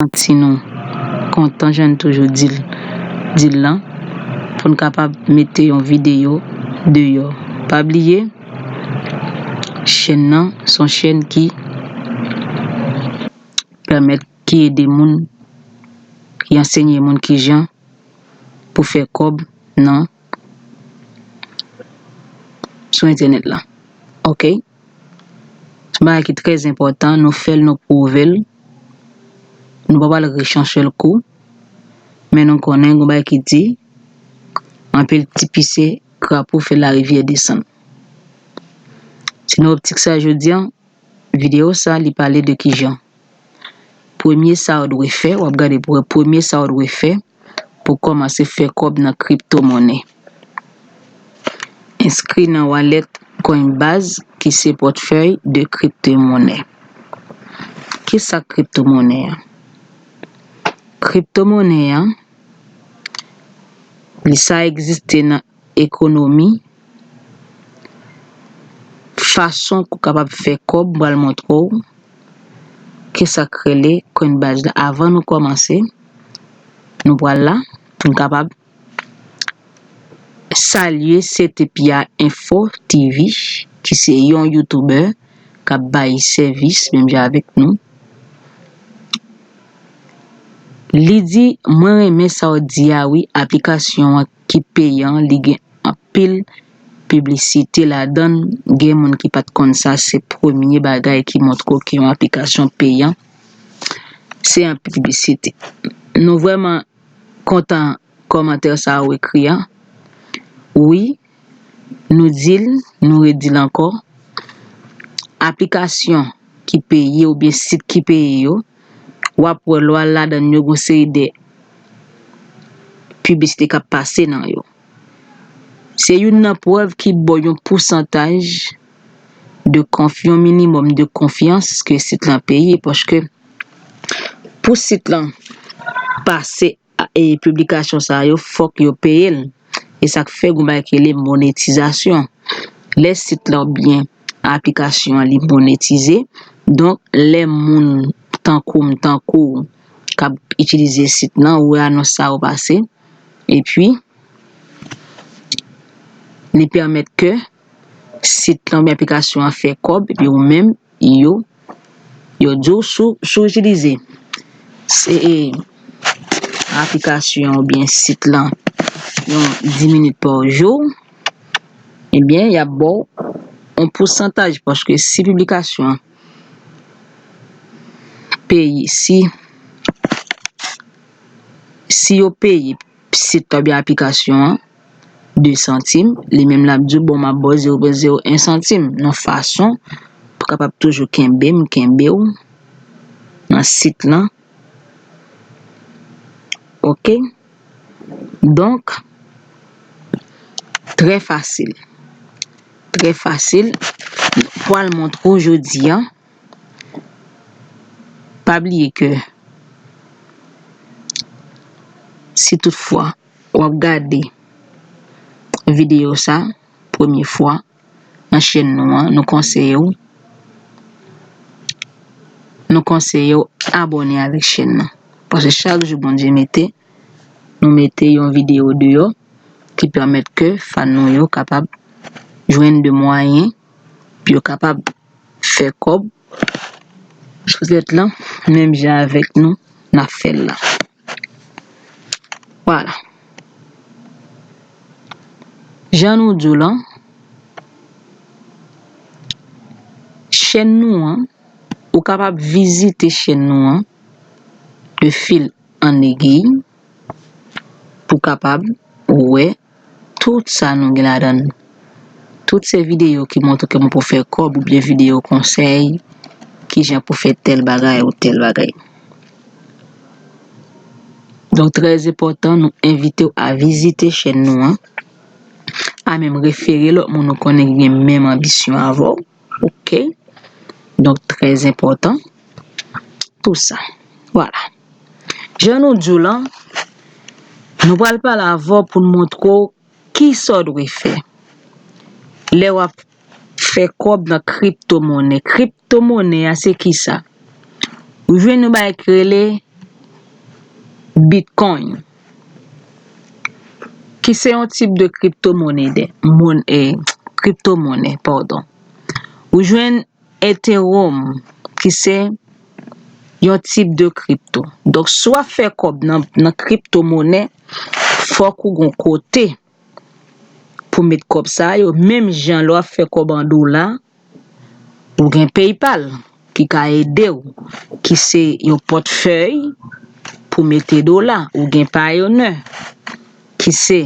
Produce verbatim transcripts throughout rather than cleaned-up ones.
santi nou kontan, jan n toujou di l, di l lan, pou n kapab mete yon videyo deyò. Pa bliye, chèn nan se yon chèn ki pèmèt, ki ede moun, ki ansenye moun kijan pou fè kòb nan, sou entènèt la. Oke? Se yon bagay ki trè enpòtan, nou fè l, nou pwouve l. Nou pa pral rich yon sèl kou, men nou konnen gon bagay ki di, anpil ti pise krapo fè larivyè desann. Se nan optik sa jodi a, videyo sa li pale de kijan. Premye sa w dwe fè, w ap gade pou wè premye sa w dwe fè pou kòmanse fè kòb nan kriptomonè. Enskri nan wallet Coinbase ki se pòtfèy de kriptomonè. Kisa kriptomonè a? Kriptomonè a, li sa egziste nan ekonomi, fason pou w kapab fè kòb, m pral montre w kisa k rele Coinbase la. Avan nou kòmanse, nou pral la, pou n kapab salye Setepia Info T V, ki se yon YouTuber k ap bay sèvis menm jan avèk nou. Li di, mwen renmen sa w di a wi, aplikasyon an ki peyan, li gen anpil piblisite ladan l. Gen moun ki pa t konn sa, se premye bagay ki montre w ke yon aplikasyon peyan, se anpil piblisite. Nou vrèman kontan kòmantè sa a ou ekri a. Wi, nou di l, nou redi l ankò. Aplikasyon ki peye oubyen sit ki peye yo, w ap wè lè w al ladan yo, gon seri de piblisite k ap pase nan yo. Se youn nan prèv ki ba w yon pousantaj de konf-, yon minimòm de konfyans ke sit lan peye, paske pou sit lan pase e piblikasyon sa yo, fòk yo peye l. E sa k fè gon bagay ki rele monetizasyon. Lè sit la oubyen aplikasyon an li monetize, donk lè moun tankou m, tankou w k ap itilize sit lan, ou wè anons sa yo pase, epi li pèmèt ke sit lan oubyen aplikasyon an fè kòb, epi ou menm, yo, yo di w si w, si w itilize se, e, aplikasyon oubyen sit lan yon dis minit pa jou, ebyen, y ap ba w yon pousantaj, paske si piblikasyon an peye, si, si yo peye sit la oubyen aplikasyon an de santim, li menm l ap di w, bon, m ap ba w zewo pwen zewo en santim, nan fason pou kapab toujou kenbe m, kenbe w nan sit lan. Oke? Donk, trè fasil. Trè fasil. Pral montre w jodi a. Pa bliye ke si toutfwa w ap gade videyo sa premye fwa nan chèn nou an, nou konseye w, nou konseye w abòne avèk chèn nan. Paske chak jou Bondye mete, nou mete yon videyo deyò ki pèmèt ke fan nou yo kapab jwenn de mwayen pou yo kapab fè kòb sou tèt lan, menm jan avèk nou n ap fè l la. Vwala. Jan nou di w lan, chèn nou an, ou kapab vizite chèn nou an de fil an egiy pou kapab wè tout sa nou gen ladan l. Tout se videyo ki montre kòman pou fè kòb oubyen videyo konsèy, kijan pou fè tèl bagay ou tèl bagay. Donk, trè enpòtan, nou envite w a vizite chèn nou an, a menm refere lòt moun ou konnen ki gen menm anbisyon avè w. Oke? Donk, trè enpòtan, tou sa. Vwala. Jan nou di w lan, nou pral pale avè w pou n montre w kisa w dwe fè lè w ap fè kòb nan kriptomonè. Kriptomonè a, se kisa? Ou jwenn yon bagay ki rele Bitcoin, ki se yon tip de kriptomonede, mon, eh, kriptomonè, padon. Ou jwenn Ethereum, ki se yon tip de kripto. Donk, si w ap fè kòb nan, nan kriptomonè, fòk ou gon kote pou met kòb sa yo. Menm jan lè w ap fè kòb an dola, ou gen PayPal ki ka ede w, ki se yon pòtfèy pou mete dola. Ou gen Payoneer, ki se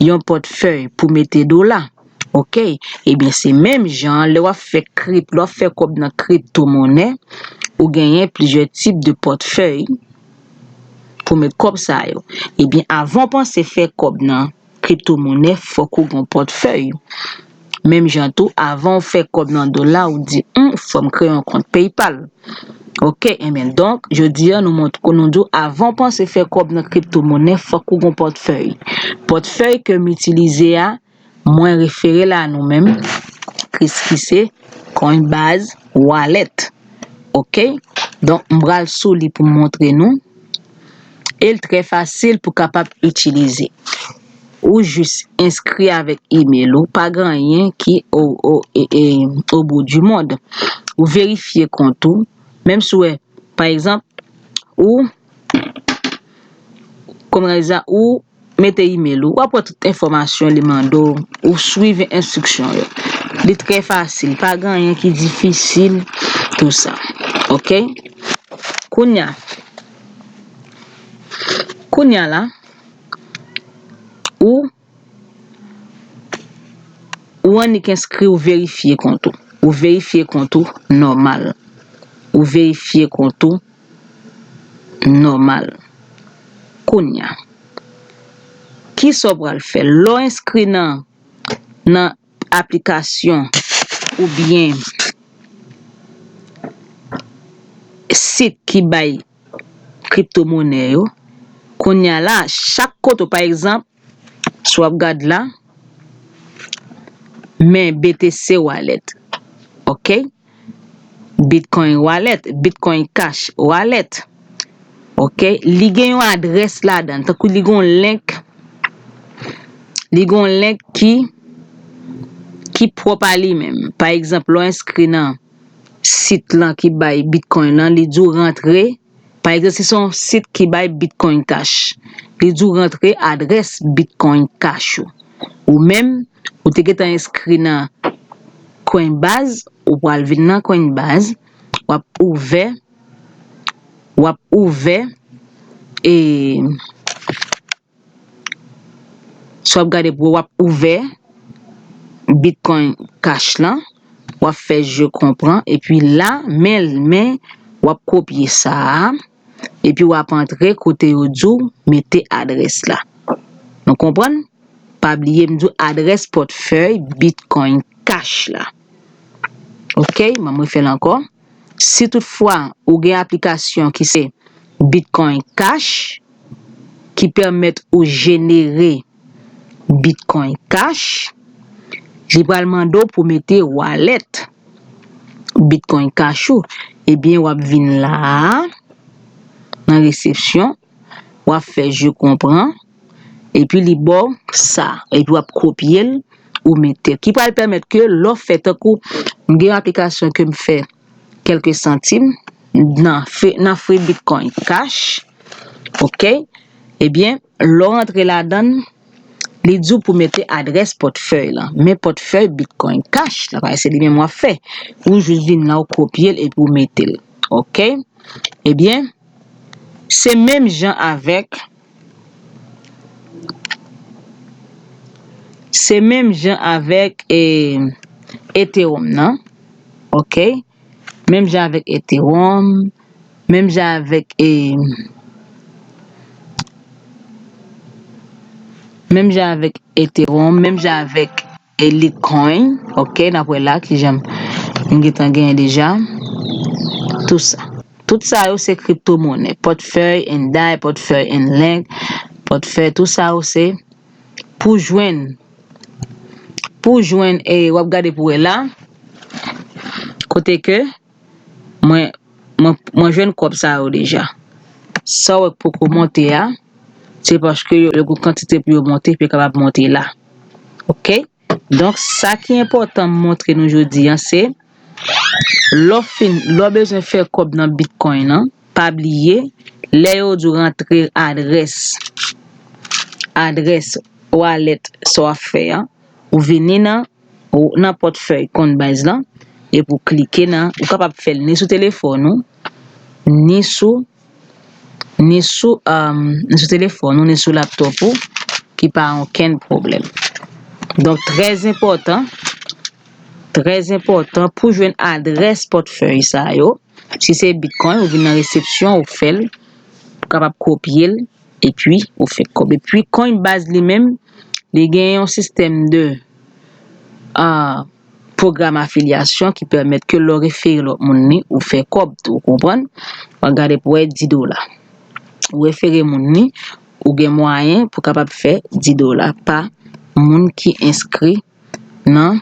yon pòtfèy pou mete dola. Oke? Ebyen, se menm jan an, lè w ap fè krip, lè w ap fè kòb nan kriptomonè, ou genyen plizyè tip de pòtfèy pou met kòb sa yo. Ebyen, avan w panse fè kòb nan kriptomonè, fòk ou gen yon pòtfèy. Menm jan tou, avan w fè kòb nan dola, ou di, hmm, fò m kreye yon kont PayPal. Oke, ebyen, donk, jodi a, nou mont-, nou di w, avan w panse fè kòb nan kriptomonè, fòk ou gen yon pòtfèy. Pòtfèy ke m itilize a, mwen refere l a nou menm, ki se Coinbase Wallet. Oke? Donk, m pral sou li pou m montre nou. E l trè fasil pou kapab itilize. Ou jis enskri avèk imèl ou, pa gen anyen ki o, o, e, e, o bout di mond. Ou verifye kont ou, menm si w wè, pa egzanp, ou, kòman di sa, ou mete imèl ou, w ap wè tout enfòmasyon li mande w, ou swiv enstriksyon yo. Li trè fasil, pa gen anyen ki difisil, tou sa. Oke? Kounye a, kounye a la, ou, ou annik enskri, ou verifye kont ou. Ou verifye kont ou nòmal. Ou verifye kont ou nòmal. Kounye a, kisa w pral fè? Lè w enskri nan, nan aplikasyon oubyen sit ki bay kriptomonè yo, kounye a la, chak kote w, pa egzanp, si w ap gad la, men B T C Wallet. Oke? Bitcoin Wallet, Bitcoin Cash Wallet. Oke? Li gen yon adrès ladan l, tankou li gen yon link, li gen yon link ki, ki pwòp a li menm. Pa egzanp, lè w enskri nan sit lan ki bay Bitcoin lan, li di w rantre, pa egzanp, si se yon sit ki bay Bitcoin Cash, li di w rantre adrès Bitcoin Cash ou. Ou menm, ou te gentan enskri nan Coinbase, ou pral vin nan Coinbase, w ap ouvè, w ap ouvè, e, si w ap gade pou w, w ap ouvè Bitcoin Cash lan, w ap fè je konpran, epi la, men, men, w ap kopye sa a, epi w ap antre kote yo di w mete adrès la. Nou konprann? Pa bliye m di w adrès pòtfèy Bitcoin Cash la. Oke, ban m refè l ankò. Si toutfwa ou gen aplikasyon ki se Bitcoin Cash, ki pèmèt ou jenere Bitcoin Cash, li pral mande w pou mete wallet Bitcoin Cash ou. Ebyen, w ap vin la a, nan resepsyon, w ap fè je konpran, epi li ba w sa, epi w ap kopye l, ou mete l. Ki pral pèmèt ke lè w fè, tankou, m gen yon aplikasyon ke m fè kèlke santim nan Free, nan Free Bitcoin Cash, oke? Ebyen, lè w rantre ladan l, li di w pou mete adrès pòtfèy lan. Men pòtfèy Bitcoin Cash la, paske se li menm w ap fè. Ou jis vin la, ou kopye l epi ou mete l. Oke? Ebyen, se menm jan avèk, se menm jan avèk, e, Ethereum nan. Oke? Menm jan avèk Ethereum, menm jan avèk, e, menm jan avèk Ethereum, menm jan avèk, e, Litecoin, oke, n ap wè la kijan m gentan genyen deja, tou sa. Tout sa yo se kriptomonè, pòtfèy and dai, pòtfèy and link, pòtfèy, tout sa yo se pou jwenn, pou jwenn, e, w ap gade pou wè la, kote ke mwen, mwen, mwen jwenn kòb sa yo deja. sa w wè k poko monte a, se paske yo, yo gen kantite pou yo monte, pou yo kapab monte la. Oke? Donk, sa ki enpòtan m montre nou jodi a, se lè w fin, lè w bezwen fè kòb nan Bitcoin nan, pa bliye, lè yo di w rantre adrès, adrès wallet sa w ap fè a, ou vini nan, ou, nan pòtfèy Coinbase lan, epi w klike nan, ou kapab fè l ni sou telefòn ou, ni sou, ni sou, um, ni sou telefòn ou, ni sou laptop ou, ki pa okenn pwoblèm. Donk, trè enpòtan, trè enpòtan pou jwenn adrès pòtfèy sa yo. Si se Bitcoin, ou vin nan resepsyon, ou fè l, ou kapab kopye l, epi ou fè kòb. Epi Coinbase li menm, li gen yon sistèm de, ah, pwogram afilyasyon ki pèmèt ke lè w refere lòt moun li, ou fè kòb tou, ou konprann? W ap gade pou wè dis dola. Ou refere moun li, ou gen mwayen pou kapab fè dis dola pa moun ki enskri nan,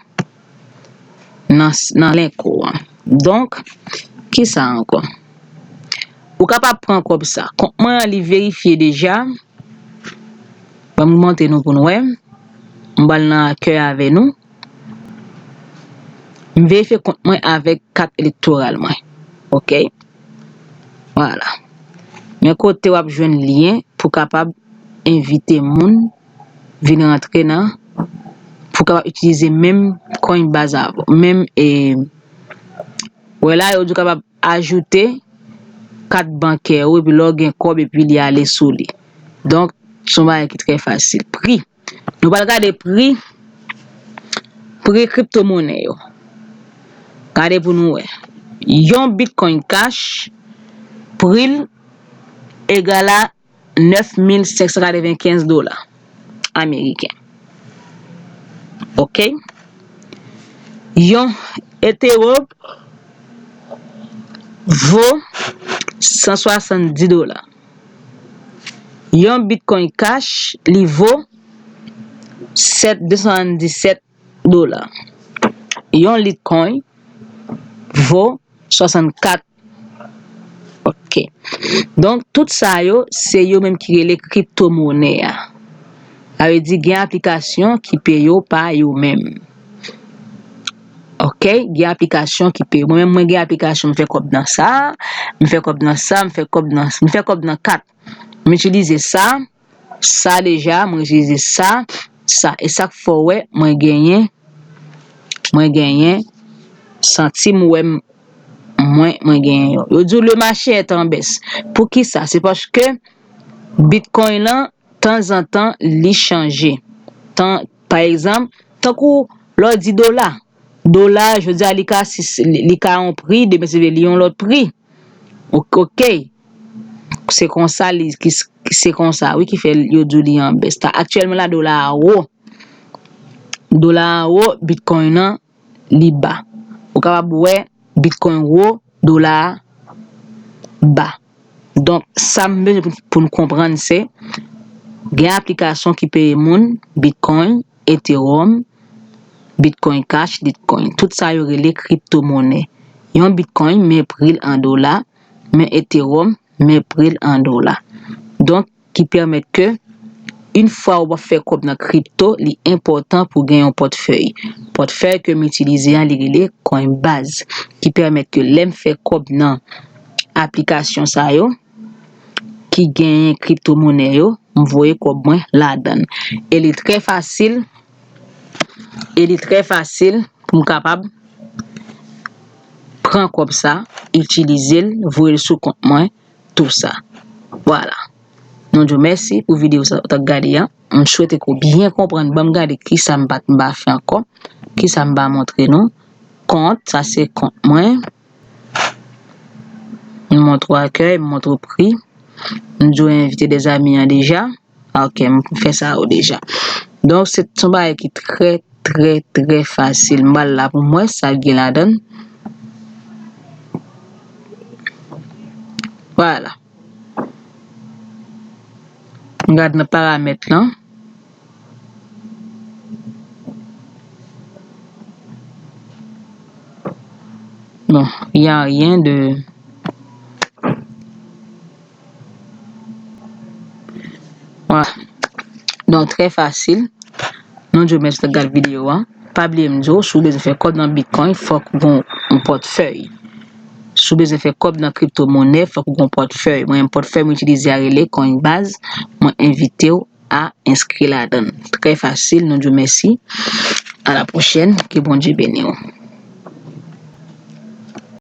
nan, nan link ou an. Donk, ki sa ankò? Ou kapab pran kòb sa. Kont mwen an, li verifye deja. Ban m montre nou pou nou wè. M pral nan akèy avè nou. M verifye kont mwen avèk kat elektoral mwen. Oke? Vwala. Men kote w ap jwenn lyen pou kapab envite moun vin rantre nan, pou kapab itilize menm Coinbase avè w. Menm, e, wè la, yo di w kapab ajoute kat bankè ou, epi lè w gen kòb, epi li ale sou li. Donk, se yon bagay ki trè fasil. Pri. Nou pral gade pri, pri kriptomonnen yo. Gade pou nou wè. Yon Bitcoin Cash, pri l egal a nèf mil senk san katrevenkenz dola ameriken. Oke? Yon Ethereum vo san swasanndis dola. Yon Bitcoin Cash, li vo sèt, de san swasanndisèt dola. Yon Litecoin vo swasannkat. Oke. Donk, tout sa yo, se yo menm ki rele kriptomonnen an. Sa vle di, gen aplikasyon ki peye yo pa yo menm. Oke? Gen aplikasyon ki peye. Mwen menm, mwen gen aplikasyon, m fè kòb nan sa, m fè kòb nan sa, m fè kòb nan, m fè kòb nan kat. M itilize sa, sa deja, mwen itilize sa, sa. E sa k fè w wè, mwen genyen, mwen genyen santim, ou wè m, mwen, mwen genyen yo. Yo di w le marché est en baisse. Poukisa? Se paske Bitcoin lan, tanzantan, li chanje. Tan, pa egzanp, tankou lè w di dola. Dola, jodi a, li ka, si, li, li ka yon pri, demen se vle li yon lòt pri. Ok, ok. Se konsa li, ki, se konsa, wi, ki fè yo di w li an bès. Ta, aktyèlman la, dola a wo. Dola a wo, Bitcoin nan, li ba. Ou kapab wè Bitcoin wo, dola a ba. Donk, sa m bezwen pou, pou n konprann se, gen aplikasyon ki peye moun, Bitcoin, Ethereum, Bitcoin Cash, Litecoin. Tout sa yo rele kriptomonnen. Yon Bitcoin, men pri l an dola, men Ethereum, men pri l an dola. Donk, ki pèmèt ke, yon fwa w ap fè kòb nan kripto, li enpòtan pou gen yon pòtfèy. Pòtfèy ke m itilize an, li rele Coinbase, ki pèmèt ke lè m fè kòb nan aplikasyon sa yo, ki genyen kriptomonnen yo, m voye kòb mwen ladan l. E li trè fasil, e li trè fasil pou m kapab pran kòb sa, itilize l, voye l sou kont mwen, tou sa. Vwala. Nou di w mèsi pou videyo sa w t ap gade a. M swete ke w byen konprann. Ban m gade kisa m pa t, m pa fè ankò. Kisa m pa montre nou. Kont, sa se kont mwen. M montre w akèy, m montre w pri. M di w envite dèzami an deja. Ok, m fè sa yo deja. Donk, se, se yon bagay ki trè, trè, trè fasil. M pral la pou m wè sa k gen ladan l. Vwala. M gade nan paramèt lan. Bon, y a rien de, Donk, trè fasil. Nou di w mèsi w gade videyo a. Pa bliye m di w, si w bezwen fè kòb nan Bitcoin, fòk ou gen yon pòtfèy. Si w bezwen fè kòb nan kripto monè, fòk ou gen yon pòtfèy. Mwen, pòtfèy mwen itilize a rele Coinbase. Mwen envite w a enskri ladan l. Trè fasil, nou di w mèsi. A la pwochèn, ke Bondye beni w.